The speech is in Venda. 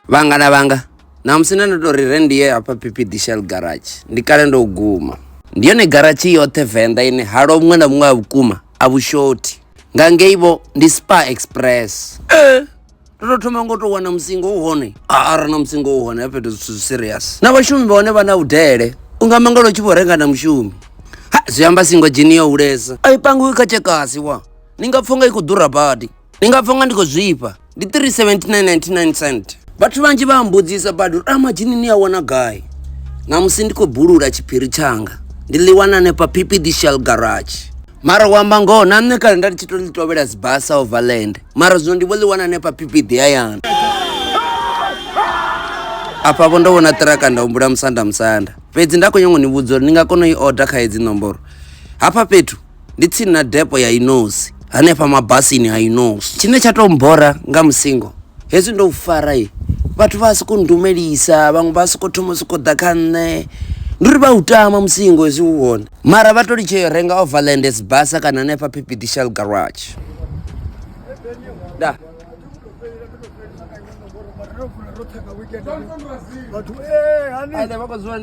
Vhangana vhanga, ṋamusi nda ndo tou ri re ndi ye hafha PPD Shell Garage, ndi kale ndo guma. Ndi yone garatshi yoṱhe Venḓa ine halwa vhuṅwe na vhuṅwe ha vhukuma a vhu shothi. Nga ngei vho ndi Spar Express. Ee, ndo tou thoma ngo tou wana musingo u hone. A arali na musingo u hone hafha fhethu zwithu zwi serious. Na vhashumi vha hone vha na vhudele, u nga mangala u tshi vho renga na mushumi. Ha, zwi amba singo dzhini yo hulesa. A i pangiwi kha tshekasi wa. Ni nga pfa unga i khou ḓura badi. Ni nga pfa unga ndi khou zwifha. Ndi 379.99 cent. Vhathu vhanzhi vha a mbudzisa badi uri a madzhini ni a wana gai. Ṋamusi ndi khou bulula tshiphiri tshanga. Ndi ḽi wana hanefha PPD Shell Garage. Mara u amba ngoho na nṋe kale nda ndi tshi to ḽi tovhela Sibasa Overland. Mara zwino ndi vho ḽi wana hanefha PPD hayani. Afha vho ndo vhona ṱiraka nda humbula musanda musanda. Fhedzi nda khou nyanga u ni vhudza uri ni nga kona u i order kha hedzi nomboro. Hafha fhethu ndi tsini na depo ya Inosi hanefha mabasini a Inosi. Tshine tsha tou mbora nga musingo hezwi ndo u fara i vhathu vha sokou ndumelisa vhaṅwe vha sokou thoma u sokou ḓa kha nṋe ndi uri vha u tama musingo hezwi u hone mara vha to litsha yo renga Overland Sibasa kana hanefha PPD Shell Garage. Da. Vhathu eh hani Aide vha khou zwa.